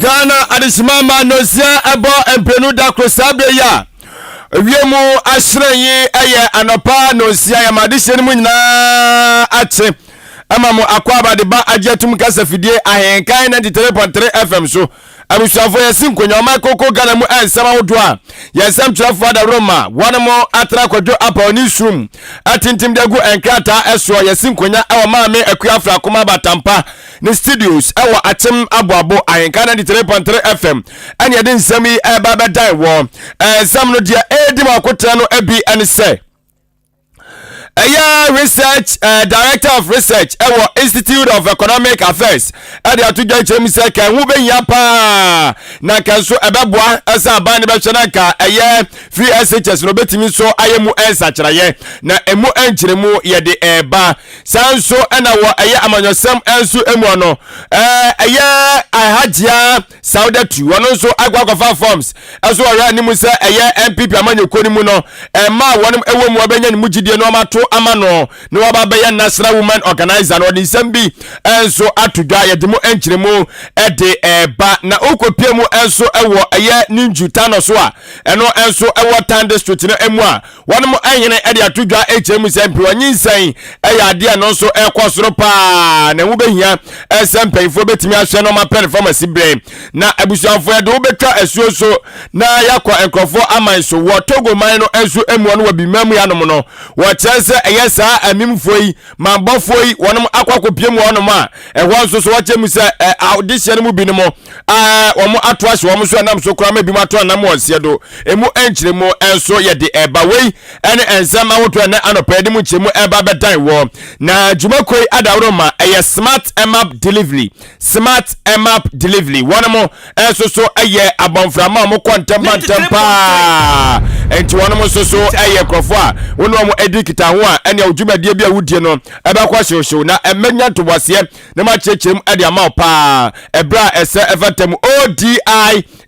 Ghana adehyema ma nonsia ɛbɔ mprenu da koro saa berɛ yi a wiem ahyerɛn yi ɛyɛ anɔpa nonsia yɛma adehyeɛ no mu nyinaa akye ɛma mo akɔ abade ba agye atum kasa fidie ahenkan 93.3 fm so Abusuafoɔ yɛsi nkonya ɔman koko Ghana mu nsɛm ahodoɔ a yɛn nsɛm twerɛfoɔ adaworo ma wɔn mo atena kwadwo apaw ne nsuom atintim de agu nkrataa ɛsoɔ. Yɛsi nkonya ɛwɔ Maame Akua Afrakoma Batampa ne studios ɛwɔ Akyem Aboabo Ahenka 93.3 FM ɛne yɛde nsɛm yi ɛreba bɛdan wɔ. Nsɛm no deɛ ɛredi mu akotena no bi ɛne sɛ ɛyɛ research uh, director of research ɛwɔ institute of economic affairs ɛde ato dwa kyerɛ mu sɛ ka ɛho bɛhia paa na nka nso ɛbɛboa ɛsɛ aban no bɛhwɛ na nka ɛyɛ free shs no bɛtumi nso ayɛ mu nsakyerɛeɛ na ɛmu nkyerɛmu yɛde ɛreba saa nso ɛna wɔ ɛyɛ amanyɔsɛm nso mu no ɛyɛ ahagyia Saudatu, ɔno nso akɔ akɔfa forms ɛso ɔhwɛ anim sɛ ɛyɛ NPP amanyɔkuo no mu no ɛma a wɔnom ɛwɔ mu ɔbɛnya ne mu gyidie na wɔato ama no na wɔaba bɛyɛ National Women Organizer no ɔde nsɛm bi nso ato dwa yɛde mu nkyerɛmu ɛde ɛba na wokɔpie mu nso ɛwɔ ɛyɛ Ninju Tano so a ɛno nso ɛwɔ Tan District no mu a Wɔnom hene de ato dwa kyerɛ mu sɛ mpewa nyinsɛn yɛ adeɛ a ɛno nso ɛkɔ soro paa na ɛho bɛhia sɛ mpanyinfoɔ bɛtumi ahwɛ na wɔapɛ no fam asi berɛ na abusuafoɔ yɛde wobɛtwa asuo so na yɛakɔ nkurɔfoɔ aman so wɔ Togo man no nso mu no wɔ bima mu yanom no wɔkyerɛ sɛ ɛyɛ saa amimfoɔ yi manbɔfoɔ yi wɔnom akɔ akɔpie mu wɔnom a ɛhɔ nso so wɔkyerɛ mu sɛ adehyeɛ no mu binom a wɔn ato ahyɛ wɔn so ɛnam so koraa ma ebinom ato anam wɔn seɛ do emu nkyerɛmu nso yɛde ɛba wei ɛne nsɛm ahodoɔ ɛnɛ anɔpa yɛde mu nkyerɛmu ɛba bɛdan wɔ na dwumakuo yi adaworo ma ɛyɛ smart map delivery smart map delivery wɔn mo nso so ɛyɛ abɔnframa a wɔkɔ ntɛm ba ntɛm paa nti wɔn nso so ɛyɛ nkurɔfoɔ a wɔn wɔn adi nkitaho a ɛne dwumadie bi a wodie no ɛbɛkɔ hyewhyew na ɛmɛnya ntoboaseɛ na makyerɛkyerɛ mu de ama wo paa ɛberɛ a ɛsɛ ɛfata mu odi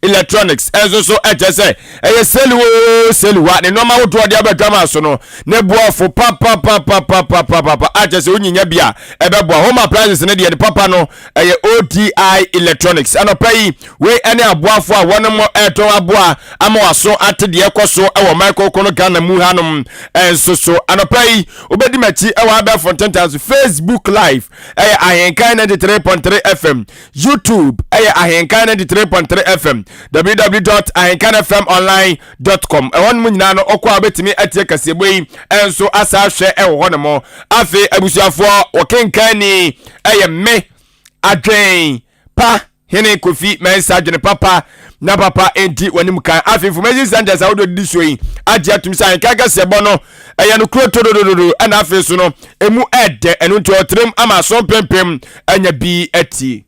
electronics ɛnso so ɛkyɛ sɛ ɛyɛ seliwo seliwa ne nneɛma ahodoɔ de abɛdwa ma so no ne boɔfo papapapapapapa akyɛ sɛ wonyinya bi a ɛbɛboa home appliances ne deɛ ne papa no ɛyɛ odi electronics anɔpa yi wei ɛne aboafo a wɔn mo ɛtɔn aboa ama waso ate deɛ ɛkɔ so ɛwɔ Michael Kono Ghana mu hanom ɛnso so anɔpa yi wobɛdi m'akyi ɛwɔ abɛɛfo ntentan so Facebook live ɛyɛ Ahenkan 93.3 FM, YouTube ɛyɛ Ahenkan 93.3 FM, www.ahenkanfmonline.com. Ɛhɔ nom nyinaa no ɔkɔ a wobɛtumi atie kaseɛbɔ yi ɛnso asa ahwɛ ɛwɔ hɔ nom. Afei abusuafoɔ wɔkenkan ni ɛyɛ me adwen pa Hene Kofi Mensah dwene papa na papa nti w'anim kan. Afei information centers ahodoɔ didi soɔ yi agye atum sɛ ahenka kɛseɛ bɔ no ɛyɛ no kuro tododododo ɛna afei so no emu ɛdɛ ɛno nti ɔtrem ama aso mpempem anya bi atie.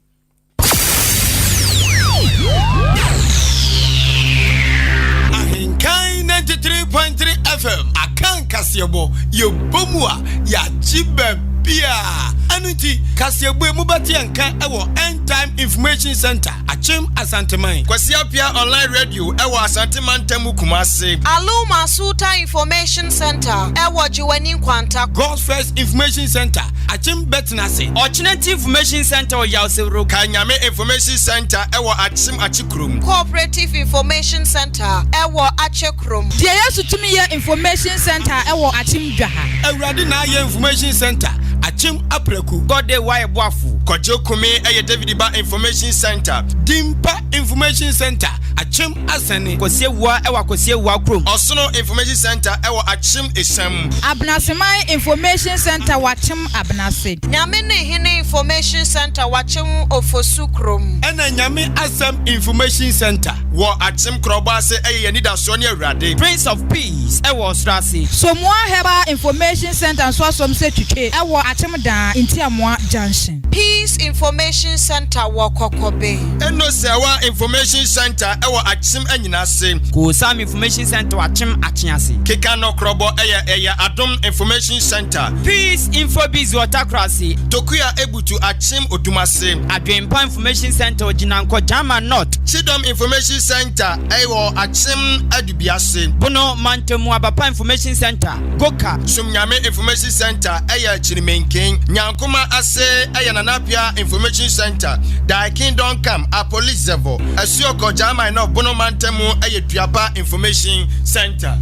Ahenkan 93.3 FM Akan kaseɛbɔ yɛbɔ mu a yɛagye baabiaa ɛno nti kaseɛbɔ yi mobɛte yɛn nka wɔ End Time Information Center, Akyem Asanteman. Kwasi Appiah Online Radio wɔ Asante Mantam mu Kumasi. Aluma Sultan Information Center wɔ Gyewane Nkwanta. God's First Information Center, Akyem Bɛtenase. Ɔkyenati Information Center wɔ Yawsewuro. Kanyame Information Center wɔ Akyem Akyekurom. Cooperative Information Center wɔ Akyekurom. Deɛ Yesu Tumi Yɛ Information Center wɔ Akyem Dwaha. Awurade Na Ayɛ Information Center, Akyem Apraku. God Day Wayɛ Boafo. Kwadwo Kumi yɛ David Ba Information Centre. Dimpa Information Centre, Akyem Asɛne. Kwasi Awuah wɔ Akwasi Awuah kurom. Ɔsono Information Centre wɔ Akyem Esiam. Abenaseman Information Centre wɔ Akyem Abenase. Nyame Ne Hene Information Centre wɔ Akyem Ofosu kurom. Ɛna Nyame Asɛm Information Centre. Wɔ Akyem Korɔbɔ ase yɛ Yɛn Anidasoɔ Ne Awurade. Prince of Peace wɔ Ɔsoro ase. Somoa Herbal Information Centre nso asɔm sɛ twitwe wɔ Akyem Daa, Ntiamoa Junction. Peace Information Centre wɔ Kɔkɔbe. Enosewa Information Centre wɔ Akyem Anyinase. Koosam Information Centre wɔ Akyem Akyease. Keka Nɔkorɔbɔ yɛ ɛyɛ Adom Information Centre. Peace Infobiz wɔ Takorase. Tokua Ebutu Akyem Odumase. Adwempa Information Centre wɔ Gyinankɔ, Gyama North. Kyidɔm Information Centre wɔ Akyem Adubiase. Bono Mantamu Abapa Information Centre, Goka. Sumnyame Information Centre yɛ Kyirimenyi. Ahenken. Nyankoma ase yɛ Nana Appiah Information Centre, Dai Kingdom Come, Apolizevo, Asuokɔ, German North Bono Mantam mu yɛ Duaba Information Centre.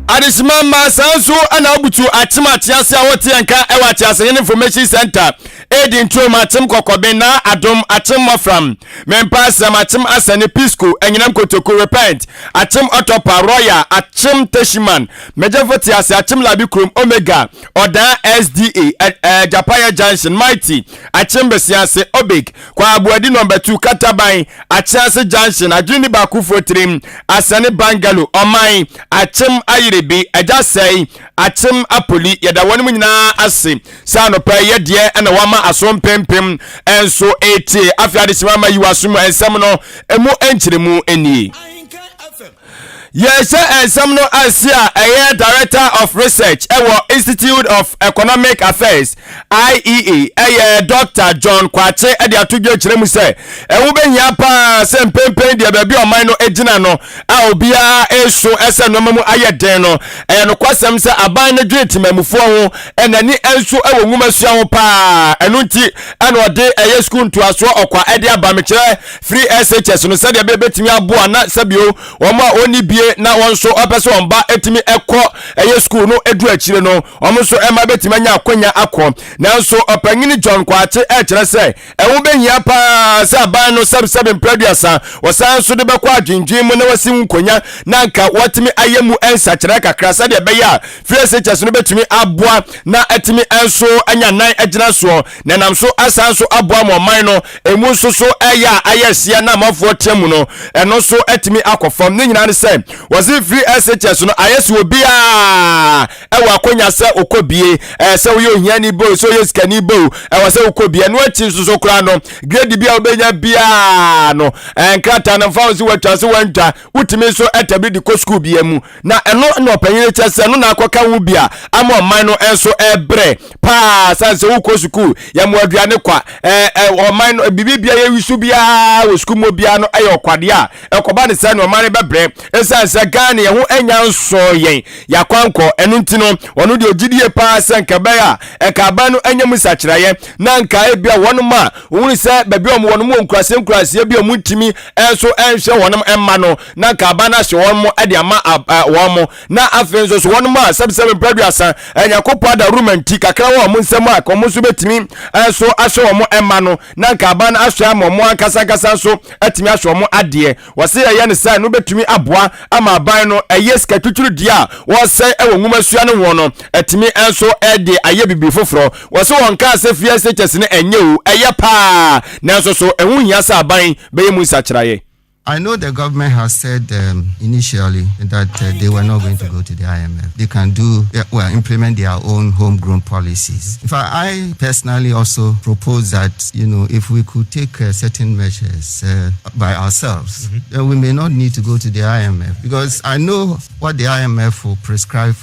Adesima mma saa nso na wobutu Akyem Akyease a wɔte yɛn nka wɔ Akyeasehene Information Centre, Edi Nturom, Akyem Kɔkɔben, Naa Adom, Akyem Mmɔfram, Mempa Asɛm, Akyem Asani, Pisco, Anyinam Kotoku, Repent, Akyem Ɔtɔpa, Royal, Akyem Teshiman, Megyefo Tease, Akyem Labi Kurom, Omega, Ɔdaa SDA, ɛ, ɛ, Japayɛ Junction, Mighty, Akyem Besiase, Obig, Kwa Aboadi Nɔmba 2, Kataban, Akyease Junction, Adwene Baakofoɔ Tirim, Asane Bungalow, Ɔman, Akyem Ayerebi, Agya Sɛe, Akyem Apoli. Yɛda wɔnom nyinaa ase sɛ anɔpa yi yɛdeɛ ɛna wɔama aso mpempem nso ɛretie. Afei adehyema ma yi w'aso mu nsɛm no emu nkyerɛmu nie. Yɛhyɛ nsɛm no ase a ɛyɛ Director of Research ɛwɔ Institute of Economic Affairs IEA ɛyɛ Dr. John Kwakye ɛde ato dwa kyerɛ mu sɛ ɛho bɛhia paa sɛ mpempem deɛ baabi a ɔman no gyina no a obiara resu sɛ nneɛma mu ayɛ den no ɛyɛ nokwasɛm sɛ aban no dwene temamufoɔ ho ɛnani nso ɛwɔ nwomasua ho paa ɛno nti ɛna ɔde ɛyɛ sukuu ntoasoɔ ɔkwa ɛde aba mekyerɛ free SHS no sɛdeɛ bɛbɛtumi aboa na sɛbio wɔn a wɔnni bie na wɔn nso ɔpɛ sɛ wɔn ba ɛtumi ɛkɔ ɛyɛ sukuu no ɛdu akyire no wɔn nso ɛma bɛtumi anya akonya akɔ. Nanso ɔpanyini John Kwakye ɛkyerɛ sɛ ɛho bɛhia paa sɛ aban no sɛbsɛbe mprɛduasa wɔsan nso de bɛkɔ adwendwen mu na wɔasi ho nkonya na anka wɔatumi ayɛ mu nsakyerɛ kakra sɛdeɛ ɛbɛyɛ a free SHS no bɛtumi aboa na atumi nso anya nan agyina soɔ na ɛnam so asan nso aboa ma ɔman no emu nso so ɛyɛ a ayɛ hyeɛ na amanfoɔ tea mu no ɛno nso atumi akɔ fam. Ne nyinaa ne sɛ wɔse free SHS no ayɛ sɛ obiara ɛwɔ akonya sɛ okɔ bie, ɛɛ sɛ woyɛ ohiani bo sɛ woyɛ sikani bo ɛwɔ sɛ wokɔ bie. Ɛno akyi nso so koraa no grade bi a wobɛnya biara no ɛɛ nkrataa no mfa wo sɛ watwa sɛ wantwa wotumi nso ɛtabiri de kɔ sukuu bia mu. Na ɛno na ɔpanyin kyɛ sɛ ɛno na akɔka ho bi a ama ɔman no nso ɛbrɛ paa sane sɛ wokɔ sukuu yɛmo aduane kwa ɛɛ ɔman no biribi bia yɛwisu biara wɔ sukuu mu biara no ɛyɛ ɔkwadeɛ a ɛkɔba ne sɛ ne ɔman no bɛbrɛ ɛsiane sɛ Ghana yɛn ho anya nsɔɔ yɛn yɛakwankɔ. Ɛno nti no ɔno deɛ ɔgyidie paa sɛ nka ɛbɛyɛ a ɛka aban no anya mu nsakyeraeɛ na nka ebia wɔnom a wɔhunu sɛ baabi a wɔn wɔ nkuraseɛ nkuraseɛ bi a wɔn ntumi nso nhwɛ wɔn mma no na nka aban no ahyɛ wɔn mo de ama wɔn mo. Na afei nso so wɔn a sɛbisɛbi mprɛduasa Nyankopɔn adaworoma nti kakra wɔ wɔn nsam a wɔn nso bɛtumi nso ahyɛ wɔn mma no na nka aban no ahwɛ ama wɔn ankasa ankasa nso atumi ahyɛ wɔn adeɛ. Wɔse yɛyɛ no saa no bɛtumi aboa ama aban no ɛyɛ sika twitwiri deɛ a wɔsɛe wɔ nwomasua no ho no atumi nso de ayɛ biribi foforɔ. Wɔse wɔn kaa sɛ free SHS no ɛnyɛ o, ɛyɛ paa, nanso so ɛho hia sɛ aban bɛyɛ mu nsakyeraeɛ. I know the government has said initially that they were not going to go to the IMF. They can implement their own homegrown policies. In fact, I personally also propose that if we could take certain measures by ourselves, then we may not need to go to the IMF, because I know what the IMF will prescribe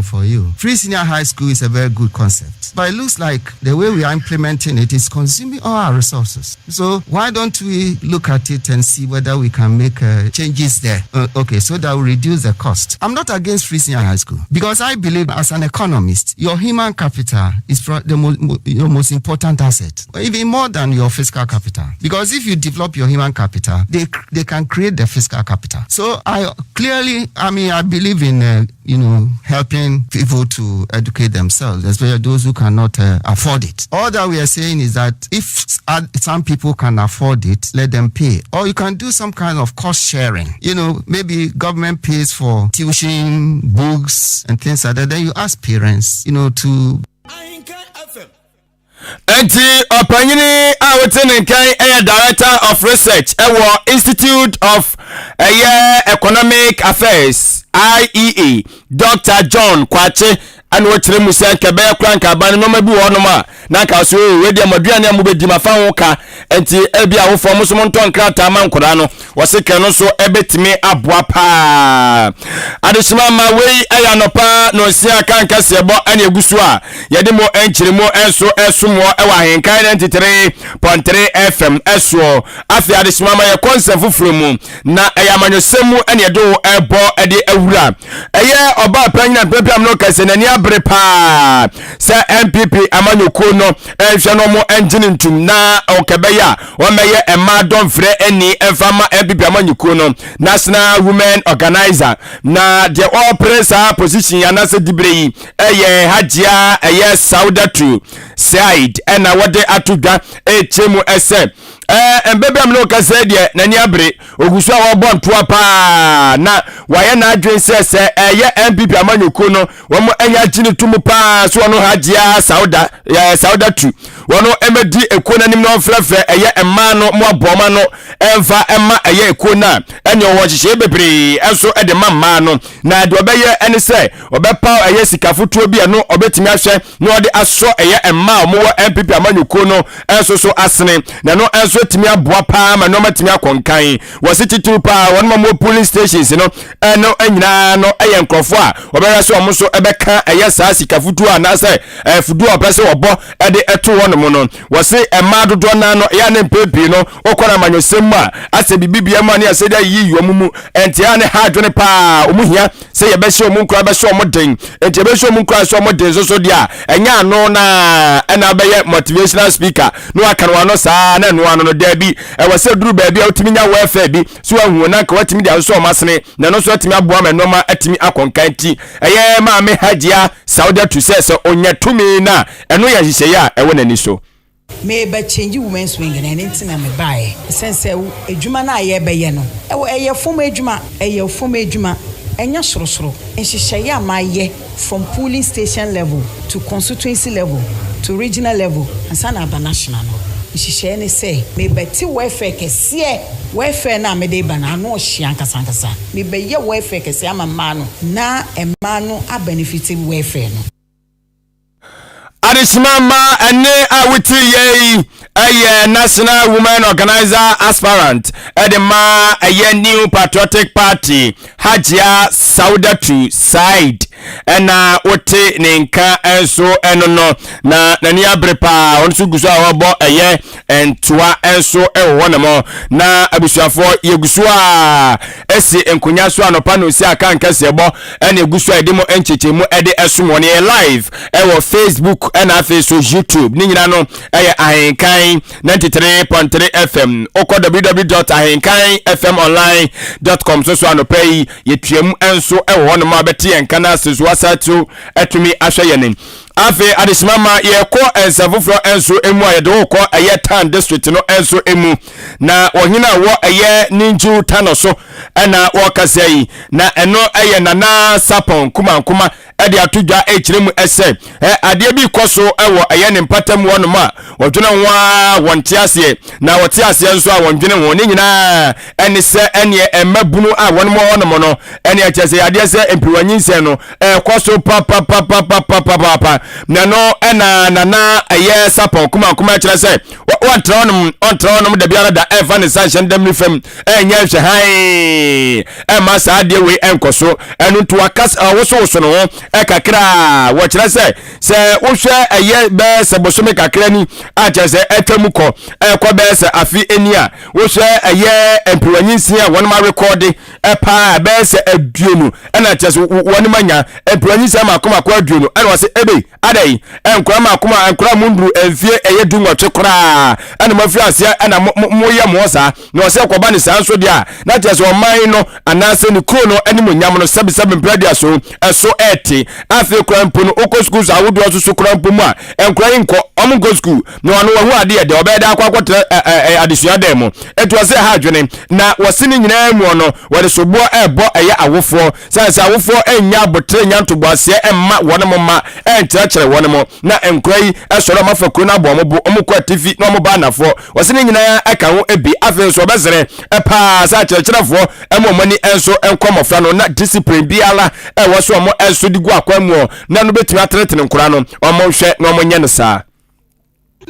for you. Free senior high school is a very good concept, but it looks like the way we are implementing it is consuming all our resources. So why don't we look at it and see whether we can make changes there? So that will reduce the cost. I'm not against free senior high school, because I believe as an economist, your human capital is the your most important asset, even more than your fiscal capital. Because if you develop your human capital, they can create the fiscal capital. So I clearly, I mean, I believe in helping people to educate themselves, especially those who cannot afford it. All that we are saying is that if some people can afford it, let them pay. Or you can do some kind of cost sharing. Maybe government pays for tuition, books, and things like that. Then you ask parents to... Enti ɔpanyini a wote ne nkan ɛyɛ Director of Research ɛwɔ Institute of ɛyɛ Economic Affairs IEA, Dr. John Kwakye, ɛna wɔkyerɛ mu sɛ nka ɛbɛyɛ kora nka aban no nneɛma bi wɔ hɔnom a na nka so oo wei deɛ mo aduane a mobɛdi mafa ho ka nti ebi awofoɔ mo so montɔ nkrataa ma nkwadaa no wɔse kɛ no nso ɛbɛtumi aboa paa adehyema ma wei ɛyɛ anɔpa nonsia ka nkɛseɛbɔ ɛne ɛgu so a yɛde mo nkyerɛmu nso ɛsomoɔ ɛwɔ ahenkan 93.3 fm ɛsoɔ afei adehyema ma yɛkɔ nsɛm foforɔ mu na ɛyɛ amanyɔsɛm mu ɛne ɛde wo ɛbɔ ɛde awura ɛyɛ ɔbaa panyin a mpɛmpɛm no kɛse n'ani abere paa sɛ npp amanyɔkuo no ɛnhwɛ no ɔmo ɛngye ne ntum na ɔkɛbɛyɛ a wɔmɛyɛ mmaa dɔmfrɛ ɛni ɛmfa ma npp amanyɔkuo no national women organizer na deɛ ɔrepere saa position anaasɛ dibere yi ɛyɛ Hajia ɛyɛ Saudatu Said ɛna wɔde ato dwa ɛkyɛ mu ɛsɛ ɛɛ mbɛbɛ mu no kasa deɛ n'ani abere ogu so a wɔbɔ ntoa paa na wayɛ n'adwene sɛ sɛ ɛyɛ npp amanyɔkuo no wɔn anya agye ne tom paa so wɔn Hajia Sauda ɛɛ Sauda tu wɔn ɛmɛdi ekuo n'anim na wɔfrɛfrɛ ɛyɛ mmaa no mo aboɔ ma no ɛmfa ɛma ɛyɛ ekuo no a ɛne ɔwɔ nhyehyɛeɛ bebree ɛnso ɛde ma mmaa no na deɛ ɔbɛyɛ ɛne sɛ ɔbɛpaw ɛyɛ sika fotoɔ bi ɛno ɔbɛtumi ahwɛ na ɔde asɔ ɛyɛ mmaa a wɔwɔ npp amanyɔkuo no ɛnso so asene na ɛno ɛnso atumi aboa paa ma nneɛma atumi akɔ nkan wɔsi titiriw paa wɔn a wɔwɔ polling stations no ɛno nyinaa no ɛyɛ nkurɔfoɔ a wɔbɛhwɛ sɛ wɔn nso ɛbɛka ɛyɛ saa sika fotoɔ anaasɛ ɛfuduo a ɔpɛ sɛ wɔbɔ ɛde ɛto wɔn mu no wɔsi mmaa dodoɔ naa no ɛyɛ ne mpɛn pii no wɔkɔ no amanyɔsɛm mu a asɛ biribi bia mu a ne asɛ de ayiyi wɔn mu ɛnti a ne ha adwene paa wɔn hia sɛ yɛbɛhyɛ wɔn nkura bɛhyɛ wɔn den nti yɛbɛhyɛ wɔn nkura hyɛ wɔn den nso so deɛ a ɛnyɛ ano na ɛna abɛyɛ motivational speaker na waka no ano saa na ɛno ano no daabi ɛwɔ sɛ duru baabi a wotumi nya welfare bi so ahu na nka watumi de asosɔ wɔn asene na ɛno nso atumi aboa ma nneɛma atumi akɔ nkan nti ɛyɛ maame Hajia Saudatu sɛ sɛ onya tumi na ɛno yɛ nhyehyɛeɛ a ɛwɔ n'ani so. Mereba change women's wing no, ɛno nti na mebaeɛ. Ɛsiane sɛ adwuma no a yɛrebɛyɛ no, ɛwɔ ɛyɛ fam adwuma, ɛyɛ fam adwuma, ɛnyɛ sorosoro. Nhyehyɛeɛ a mayɛ from polling station level to constituency level to regional level ansa na aba national no, nhyehyɛeɛ ne sɛ merebɛte welfare kɛseɛ, welfare no a mede reba no, ano ɔhye ankasa ankasa. Merebɛyɛ welfare kɛseɛ ama mmaa no na mmaa no abenefit welfare no. Adehyema mma ɛne a wote yɛ yi ɛyɛ National Women Organizer Aspirant ɛde ma ɛyɛ New Patriotic Party Hajia Saudatu Said ɛna wote ne nka nso ɛno no na n'ani abere paa ɔno nso gu so a ɔbɔ ɛyɛ ntoa nso wɔ hɔnom na abusuafoɔ yɛgu so a ɛsi nkonya so anɔpa no si aka nkɛseɛbɔ ɛna ɛgu so a ɛde mo nkyekyɛmu ɛde ɛsom wɔn yɛ live ɛwɔ Facebook ɛna afei so YouTube ne nyinaa no ɛyɛ Ahenkan 93.3 FM wokɔ www.ahenkanfmonline.com so so anɔpa yi yɛtuam nso ɛwɔ hɔnom a bɛte yɛn nka no ase so asa to atumi ahwɛ yɛn. Afei adesima ma yɛkɔ nsa foforɔ nso mu a yɛde wo kɔ ɛyɛ Tan district no nso mu na ɔhene a wɔ ɛyɛ Ninju Tano so ɛna wɔkasa yi na ɛno ɛyɛ Nana Sapɔn Kumankoma ɛde ato dwa ɛkyerɛ mu ɛsɛ ɛ adeɛ bi kɔ so ɛwɔ ɛyɛ ne mpata mu hɔnom a wɔdwene ho a wɔnte aseɛ na wɔte aseɛ nso a wɔndwene ho ne nyinaa ɛne sɛ ɛneɛ ɛmabunu a wɔnom hɔnom no ɛne ɛkyɛ sɛ yadeɛ sɛ mpiwa nyinsɛn no ɛkɔ so papapapapapapa na no ɛna nana ɛyɛ sapɔn kumakuma kyerɛ sɛ wɔntra hɔnom ɔntra hɔnom da biara da ɛmfa ne nsa nhyɛ ne dɛm ne fam ɛnyɛ nhwɛ hann ɛma saa adeɛ wei ɛnkɔ so ɛno nti wakas ɔwosowoso ne ho ɛkakra wɔkyerɛ sɛ sɛ wohwɛ ɛyɛ bɛyɛ sɛ bosome kakra ni a kyerɛ sɛ ɛtwa mu kɔ ɛkɔ bɛyɛ sɛ afe ani a wohwɛ ɛyɛ mpiwanyinsin a wɔnom arekɔde paa bɛyɛ sɛ 20 ɛna kyerɛ sɛ wɔn anya mpiranyinsɛn mako mako 20 ɛna wɔsɛ ebe adɛn nkora mako ma nkora mu nduru mfie ɛyɛ 18 koraa ɛna mo afiri aseɛ ɛna mo mo yɛ mo saa na wɔsɛ kɔba ne saa nso deɛ a na kyerɛ sɛ ɔman no anaasɛ ne kuro no anim nyam no sɛbisɛbi mpira so ɛso ɛte afei kora mpo no wokɔ sukuu so ahodoɔ nso so kora mpo mu a nkora yi nkɔ ɔmo nkɔ sukuu na ɔno wahu adeɛ deɛ ɔbɛyɛ de akɔ akɔtena ɛɛ adesua dan mu etu ɔsɛ ha adwene na wɔsi ne nyinaa mu no wɔde soboɔ ɛɛbɔ ɛyɛ awofoɔ sɛ sɛ awofoɔ ɛnya abotere nya ntoboaseɛ ɛmma wɔn mo mma ɛnkyerɛkyerɛ wɔn mo na nkora yi ɛsɔrɔ ɔmo afa kuro no abɔ ɔmo bo ɔmo kɔ atifi na ɔmo ba anafoɔ wɔsi ne nyinaa ɛka ho ebi afei nso ɔbɛsrɛ ɛpaa sɛ akyerɛkyerɛfoɔ ɛmo ɔmo ani ɛnso ɛnkɔ mmɔfra no na discipline biara ɛwɔ so ɔmo ɛnso de gu akwan mu na no bɛtumi atenetene nkora no ɔmo nhwɛ na ɔmo nyɛ no saa.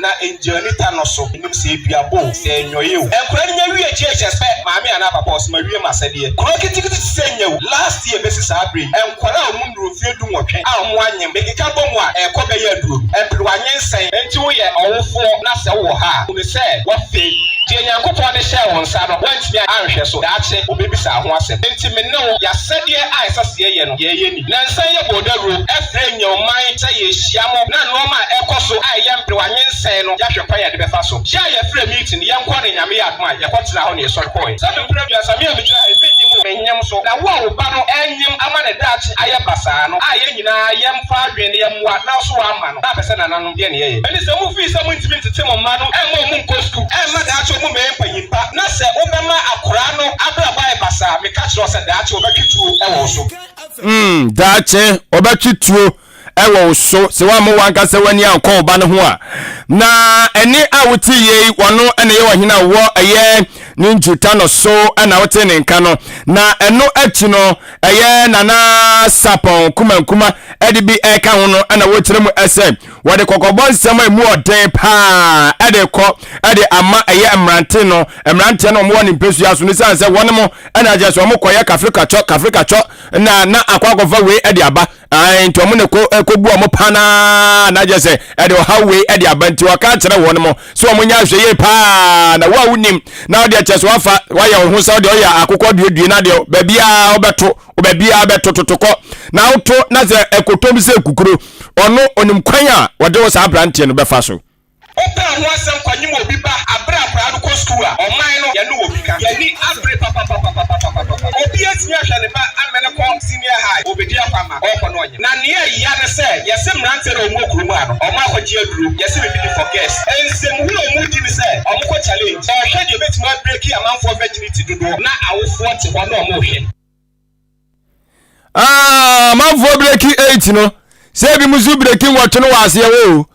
Na Angel Anita no so nim sɛ ɛdua bɔ o, sɛ ɛnyɔeɛ o. Nkwadaa no nya wie JHS pɛ, maame anaa papa ɔse mawie m'asɛdeɛ. Kuro ketekete te sɛ Nyawu, last year bɛsi saa berɛ yi, nkwadaa a wɔn nnuru mfeɛ dunwɔtwe a wɔn anyem, mekeka bɔ mu a, ɛrekɔ bɛyɛ aduonu. Mperewa nyinsɛn. Enti woyɛ ɔwofoɔ na sɛ wowɔ ha a, hunu sɛ woafei. Deɛ Nyankopɔn de hyɛɛ wo nsa no, woantumi anhwɛ so. Daakye, wɔbɛbisa wo ho asɛm. Enti me ne wo, y'asɛdeɛ a ɛsɛ sɛ yɛyɛ no, yɛreyɛ ni. Nnansa yi yɛbɔɔ dawuro frɛɛ Nyawoman sɛ yɛrehyia mo na nnoɔma a ɛrekɔ so a ɛyɛ mperewa nyinsɛn no, yɛahwɛ kwan a yɛde bɛfa so. Yɛ a yɛfrɛɛ meeting no, yɛnkɔ ne Nyame yɛ adom a, yɛkɔtenaa hɔ na yɛsɔre kɔɔɛ. Sɛ me mprɛ aduasa, me a megyina ha yi, mennyem o, mennyem nso. Na wo a wo ba no renyem ama ne daakye ayɛ basaa no, a yɛn nyinaa yɛmfa adwene na yɛmmoa na wo nso woamma no, na apɛ sɛ nananom deɛ na yɛyɛ. Ɛne sɛ mofii sɛ montumi ntete mo mma no mma wɔn nkɔ sukuu, ɛmma daakye wɔn mmɛyɛ mpanyin pa, na sɛ wobɛma akoraa no abrabɔ ayɛ basaa a, meka kyerɛ wo sɛ daakye wɔbɛtwe tuo wɔ wo so. Mm, daakye wɔbɛtwe tuo wɔ wo so sɛ woammɔ w'ankasa w'ani ankɔ wo ba no ho a. Na ɛne a wote yei, wɔno na ɛyɛ ɔhene a wɔ ɛyɛ ne njuta no so na wote ne nka no. Na ɛno akyi no, ɛyɛ Nana Sapɔn Kumankuma ɛde bi ɛka ho no na wɔkyerɛ mu ɛsɛ wɔde kɔkɔbɔ nsɛm a emu ɔden paa ɛde kɔ ɛde ama ɛyɛ mmerante no mmeranteɛ no wɔn wɔ ne mpesua so no siane sɛ wɔn mo ɛna agyɛ sɛ wɔn kɔyɛ kafrikatwɔ kafrikatwɔ na na akɔ akɔfa wei ɛde aba. Ae, nti ɔmo ne ko ɛkɔbu ɔmo panaa na kyerɛ sɛ ɛde ɔhaw wei ɛde aba nti ɔka kyerɛ wɔn mo sɛ ɔmo nyɛ ahwɛ yie paa na wo a wonim na ɔde ɛkyɛ so wafa wayɛ wo ho sɛ ɔde ɔyɛ akokɔ duedue na deɛ baabiara wobɛto baabiara bɛto totokɔ na woto na sɛ ɛkɔtɔm sɛ kukuro ɔno onim kwan a wɔde wo saa aberanteɛ no bɛfa so. Wopɛ ho asɛm kɔnyem obi ba aberɛ a akwadaa no kɔ sukuu a, ɔman no yɛne obi ka. Yɛn ani abere papapapapapapapa. Obi atumi ahwɛ ne ba amɛ no kɔ senior high, ɔbɛdi akwamma, ɔrekɔ na ɔnyem. Na nea ɛya ne sɛ, yɛse mmeranteɛ no a wɔn wɔ kurom ha no, wɔn akɔgye aduro, yɛse biribi de for girls. Nsɛmhunu a wɔn di ne sɛ, wɔn kɔ challenge, wɔrehwɛ deɛ ɛbɛtumi abreki amanfoɔ virginity dodoɔ, na awofoɔ te hɔ na wɔrehwɛ. Ah, amanfoɔ breki 8 no sɛ ebi mu nso breki nwɔtwe no wɔ aseɛ hɔ o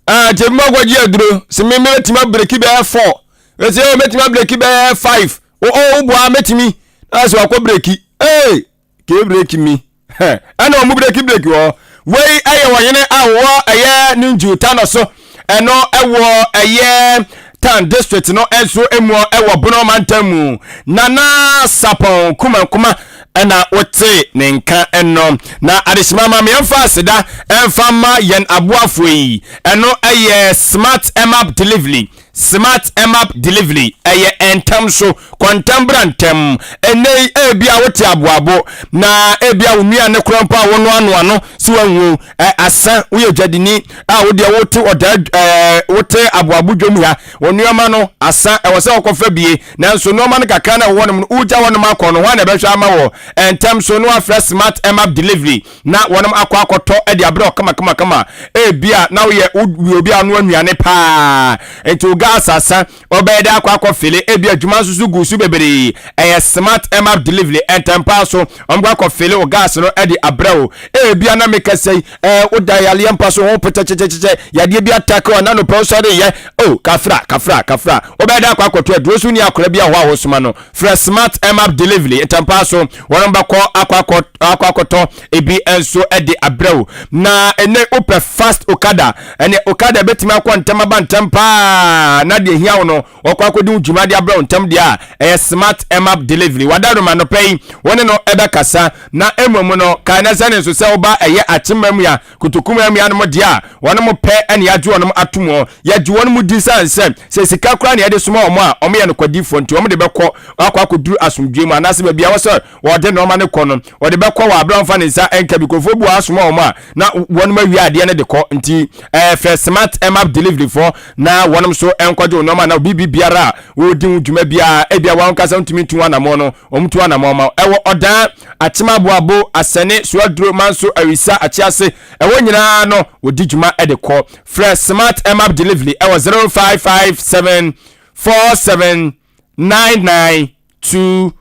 ah, nti ebi mu akɔgye aduro sɛ me mɛtumi abreki bɛyɛ 4 ɛsɛ o mɛtumi abreki bɛyɛ 5 o o woboa mɛtumi na sɛ wakɔ breki ee kee breki mi ɛna ɔmo breki breki hɔ wei ɛyɛ ɔhene a wɔwɔ ɛyɛ ne njuta no so ɛno ɛwɔ ɛyɛ tan district no nso mu ɛwɔ bono mantam mu nana sapɔn kumankuma ɛna wote ne nka ɛno na adehyema ma mmeɛmfa aseda ɛmfa ma yɛn aboafoɔ yi ɛno ɛyɛ smart map delivery Smart Map Delivery, ɛyɛ ntɛm so, kɔ ntɛm bra ntɛm. Ɛnnɛ yi, ebia wote aboabo, na ebia wo nnuane koraa mpo a wonoanoa no, sɛ woanhu ɛ, asa, woyɛ dwadini a wo deɛ wote ɔdaa ɛ, wote aboabo dwam ha, wo nneɛma no asa, ɛwɔ sɛ wokɔfa bie, nanso nneɛma no kakra na ɛwɔ hɔnom no, wogya hɔnom akɔ no, hwan na ɛbɛhwɛ ama wɔ? Ntɛm so na woafrɛ Smart Map Delivery na wɔnom akɔ akɔtɔ de abrɛ wo kamakamakama. Ebia na woyɛ woyɛ obi a ɔnoa nnuane paa, nti wo gas asa, wobɛyɛ dɛ akɔ akɔ fele. Ebia adwuma nso so gu so bebree. Ɛyɛ Smart Map Delivery, ntɛmpaa so wɔn kɔ akɔ fele wo gas no de abrɛ wo. Ebia na mekasa yi, ɛɛ woda yareɛ mpa so ho pɛkyɛkyɛkyɛkyɛ, yadeɛ bi atake wo, ananɔpɛ wosɔre yɛ, oh kafra kafra kafra. Wobɛyɛ dɛ akɔ akɔtɔ aduro so ni akora bi a hɔ a wosoma no. Frɛ Smart Map Delivery ntɛmpaa so, wɔn bɛkɔ akɔ akɔ akɔ akɔtɔ ebi nso de abrɛ wo. Na ɛnɛ wopɛ fast okada, ɛnɛ okada bɛtumi akɔ ntɛm aba ntɛm paa na deɛ hia wo no wɔkɔ akɔdi wo dwuma de abrɛ wo ntɛm deɛ a ɛyɛ Smart Map Delivery. Wada no ma nɔpɛ yi wɔne no ɛbɛkasa na mmom no kae na sɛ ne nso sɛ woba ɛyɛ akyema mu a Kotoku mu anuanom deɛ a, wɔnom pɛ na yɛagye wɔnom atom ɔ. Yɛgye wɔnom di sane sɛ, sɛ sika koraa na yɛde soma wɔn a, wɔyɛ nokwadifoɔ nti wɔn de bɛkɔ akɔ akɔduru asomdwoeɛ mu anaasɛ baabi a ɛwɔ sɛ wɔde nnoɔma no kɔ no, wɔde bɛkɔ wɔ aberɛ a wɔmfa ne nsa nka bi. Nkurɔfoɔ bi wɔ hɔ a soma wɔn a, na wɔnom awia adeɛ no de kɔ. Nti ɛɛ frɛ Smart Map Delivery foɔ na wɔnom nso nkɔgye wo nnoɔma anaa biribi biara a wɔredi ho dwuma biara. Ebia wɔn ankasa ntumi ntu ho anammɔn no, wɔn tu anammɔn ma wo. Ɛwɔ Ɔdaa. Akyem Aboabo, Asɛne, Soaduro, Manso, Awisa, Akyease, ɛhɔ nyinaa no wɔdi dwuma de kɔ. Frɛ Smart Map Delivery ɛwɔ 0557 47 9922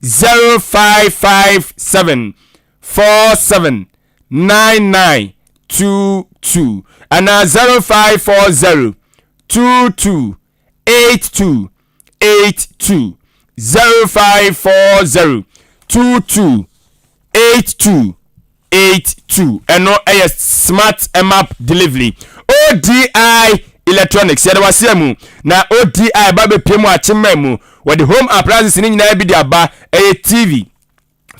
0557 47 9922 anaa 0540 22 82 82 0540 22 82 82 ɛno ɛyɛ smart map delivery odi. Electronics yɛde waseɛ mu na ODI ba bɛpie mu akyema mu wɔde home appliances ne nyinaa bi de aba ɛyɛ TV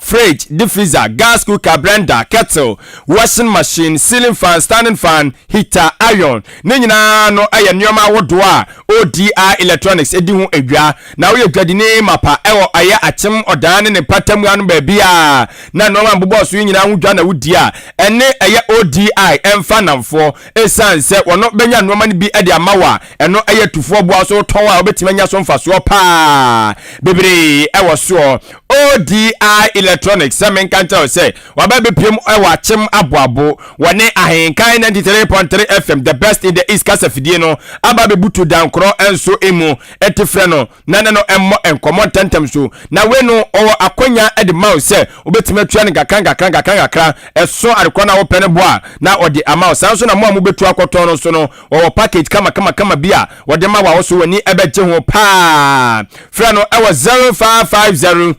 fridge, deep freezer, gas cooker, blender, kettle, washing machine, ceiling fan, standing fan, heater, iron. Ne nyinaa no ɛyɛ nneɛma ahodoɔ a ODI Electronics di ho adwa. Na woyɛ dwadini mapa ɛwɔ ɛyɛ akyem ɔdan ne ne mpatamu ano baabi a na nneɛma mbobɔ so yi nyinaa ho dwa na wodi a ɛne ɛyɛ ODI ɛmfa namfoɔ ɛsiane sɛ wɔno bɛnya nneɛma no bi de ama wo a ɛno ɛyɛ tufoɔ boa so tɔn a wobɛtumi anya so mfasoɔ paa bebree ɛwɔ soɔ. ODI Electronics sɛ menka nkyerɛ wo sɛ waba bɛpiem ɛwɔ akyem aboabo wɔne ahenkan 93.3 FM the best in the east kasa fidie no aba bɛbutu dankorɔ nso emu ɛte frɛ no na ne no ɛmmɔ nkɔmmɔ ntɛntɛm so na wei no ɔwɔ akwanya de ma wo sɛ wobɛtumi atua no nkakra nkakra nkakra nkakra ɛso adekorɔ no a wopɛ no bo a na ɔde ama wo saa nso na mo a mobɛtu akɔtɔn no so no wɔwɔ package kama kama kama bi a wɔde ma wo a wo so w'ani ɛbɛgye ho paa frɛ no ɛwɔ 0550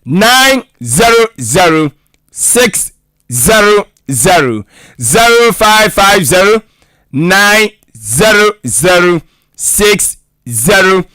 900 600 0550 900 600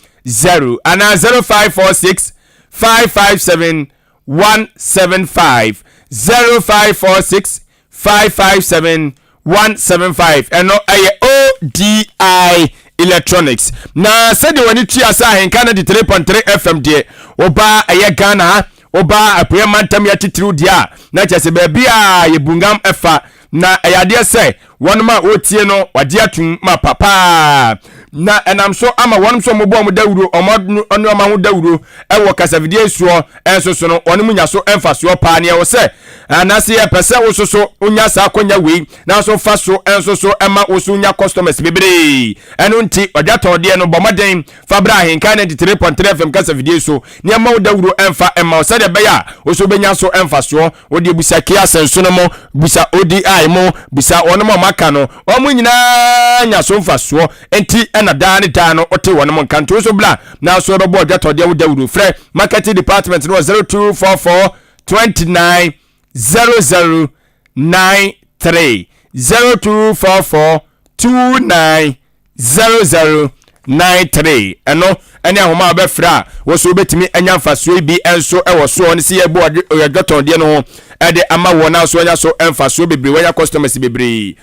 anaa 0546 557 175 0546 557 175 ɛno ɛyɛ ODI Electronics na sɛdeɛ wɔne tua sɛ ahenka 93.3 FM deɛ wɔbaa ɛyɛ Ghana ha wɔbaa apueɛ mantam yɛ titiriw deɛ a na kyerɛ sɛ baabi a yɛbungam ɛfa na ɛyɛ adeɛ sɛ wɔnom a wɔtie no wagye atum ma papaa na ɛnam so ama wɔnom nso wɔbɔ wɔn dawuro wɔn nneɛma ho dawuro ɛwɔ kasafidie soɔ ɛnso so no wɔn mu nya so mfasoɔ paa neɛ wɔ sɛ anaasɛ yɛpɛ sɛ wo soso wonya saa akɔnya wei nanso fa so ɛnso so ɛma wo so nya customers bebree ɛno nti ɔdwa tɔɔdeɛ no bɔ mmɔden fa bra ahenkan 93.3 FM kasafidie so nneɛma wo dawuro ɛmfa ɛma wo sɛdeɛ ɛbɛyɛ a wo so wobɛnya so ɛmfasoɔ wode busa kia asɛnso no mo busa ODI mo busa wɔn mo a maka no wɔn nyinaa nya so mfasoɔ nti ɛna daa ne daa no wote wɔn mo nka nti wo so bla na so ɛbɛbɔ ɔdwa tɔɔdeɛ wo dawuro frɛ marketing department no wɔ 0244 29 00 93 0244 29 00 93 ɛno ɛne ahoma a wɔbɛfrɛ a wɔso wobɛtumi anya mfasoɔ yi bi nso ɛwɔ soɔ ne sɛ yɛbɔ ɔdwatɔndeɛ no ho ɛde ama wɔn a so anya so mfasoɔ bebree wɔanya customers bebree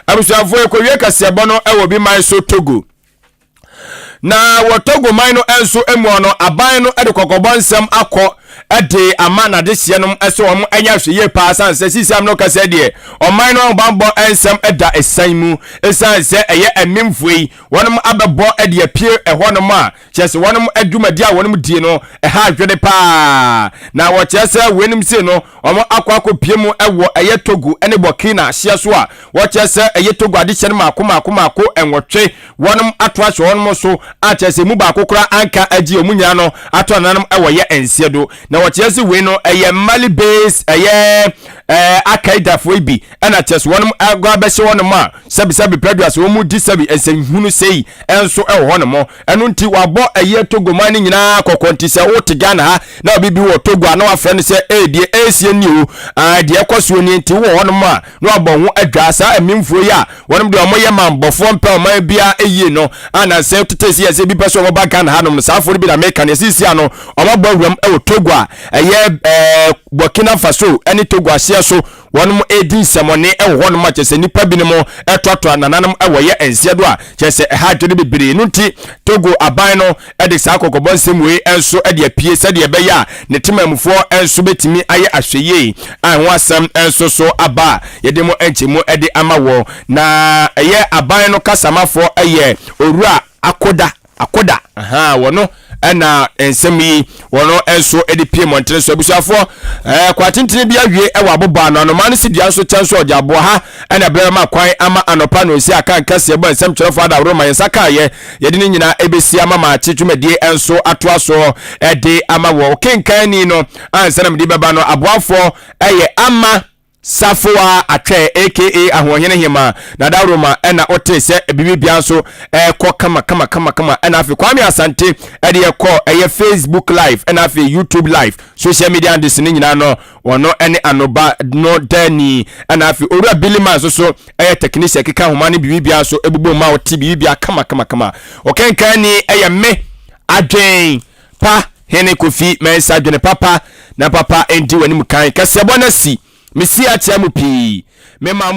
abusuafoɔ ekɔwie kaseɛbɔ no ɛwɔ bi man so Togo na wɔ Togo man no nso mu no aban no de kɔkɔbɔ nsɛm akɔ de ama n'adehyeɛ nom sɛ wɔn anya ahwɛ yie paa san sɛ sisi am no kasa deɛ ɔman no ahobanbɔ nsɛm da ɛsan mu ɛsan sɛ ɛyɛ ɛmemfoɔ yi wɔnom abɛbɔ de apue ɛhɔnom a kyerɛ sɛ wɔnom adwumadi a wɔnom die no ɛha adwene paa na wɔkyerɛ sɛ weinom sei no wɔn akɔ akɔpie mu ɛwɔ ɛyɛ Togo ne Burkina hyeɛ so a wɔkyerɛ sɛ ɛyɛ Togo adehyɛ no maako maako maako nwɔtwe wɔnom ato ahyɛ wɔnom so a kyerɛ sɛ mu baako koraa anka agye wɔn nyinaa no ato ananom ɛwɔ yɛ nseɛ do na wɔkyerɛ sɛ wei no ɛyɛ Mali base ɛyɛ ɛɛ akaidafoɔ yi bi ɛna kyerɛ sɛ wɔnom agɔ abɛhyɛ wɔnom a sɛbisɛbi pɛdua sɛ wɔn mu di sɛbi nsɛnhunu sei ɛnso ɛwɔ hɔnom ɛno nti wabɔ ɛyɛ Togo man no nyinaa kɔkɔ nti sɛ wote Ghana ha na obi bi wɔ Togo a na wafrɛ no sɛ ee deɛ ɛresie ni o aa deɛ ɛkɔ soɔ ni nti wowɔ hɔnom a na wabɔ ho adwa saa amimfoɔ yi a wɔnom deɛ wɔyɛ manbɔfoɔ mpɛ ɔman biara ɛyie no anansɛ tete sɛ yɛsɛ bi pɛ sɛ wɔba Ghana hanom no saa afoɔ no bi na meka no yɛsisi ano wɔabɔ awuram ɛwɔ Togo a ɛyɛ ɛɛ Burkina Faso ɛne Togo ahyeɛ so wɔnom ɛredi nsɛmɔne ɛwɔ hɔnom a kyerɛ sɛ nnipa binom ɛtoatoa nananom ɛwɔ yɛ nseɛ do a kyerɛ sɛ ɛha adwene bebree no nti Togo aban no ɛde saa kɔkɔbɔ nsɛm wei nso ɛde apue sɛdeɛ ɛbɛyɛ a ne temamufoɔ nso bɛtumi ayɛ ahwɛyie a ɛho asɛm nso so aba a yɛde mo nkyɛmu ɛde ama wɔ na ɛyɛ aban no kasamafoɔ ɛyɛ owura Akoda Akoda aha wɔno ɛna nsɛm yi wɔno nso de pie mmɔntene so abusuafoɔ ɛɛ kwa tentene bi awie ɛwɔ aboba ano anomaa no si dua nso kyɛn so ɔgye aboa ha ɛna ɛbrɛ ma kwan ama anɔpa no esi aka nkɛseɛ bɔ nsɛm kyerɛfoɔ adaworo ma yɛn nsa kaayɛ yɛde ne nyinaa ɛbɛsi ama maakye dwumadie nso atoa so ɛde ama wɔ kenkan ni no ansa na mede bɛba no aboafoɔ ɛyɛ ama. Safoa Atwɛ aka Ahoɔhene Hema na Dawuroma ɛna wote sɛ biribi nso ɛkɔ kama kama kama kama. Ɛna afei Kwame Asante ɛde ɛkɔ ɛyɛ Facebook Live, ɛna afei YouTube Live, social media handles ne nyinaa no, wɔno ɛne anoba no dani. Ɛna afei Owura Billy Man nso so ɛyɛ technician, keka ahoma ne biribia nso ɛbobɔ mu a wɔte biribia kama kama kama. Ɔkenkan ni ɛyɛ me Adwen Pa Hene Kofi Mɛnsa. Adwene papa na papa ɛndi w'anim kan kɛseɛbɔ no asi mesi akyerɛ mu pii mema.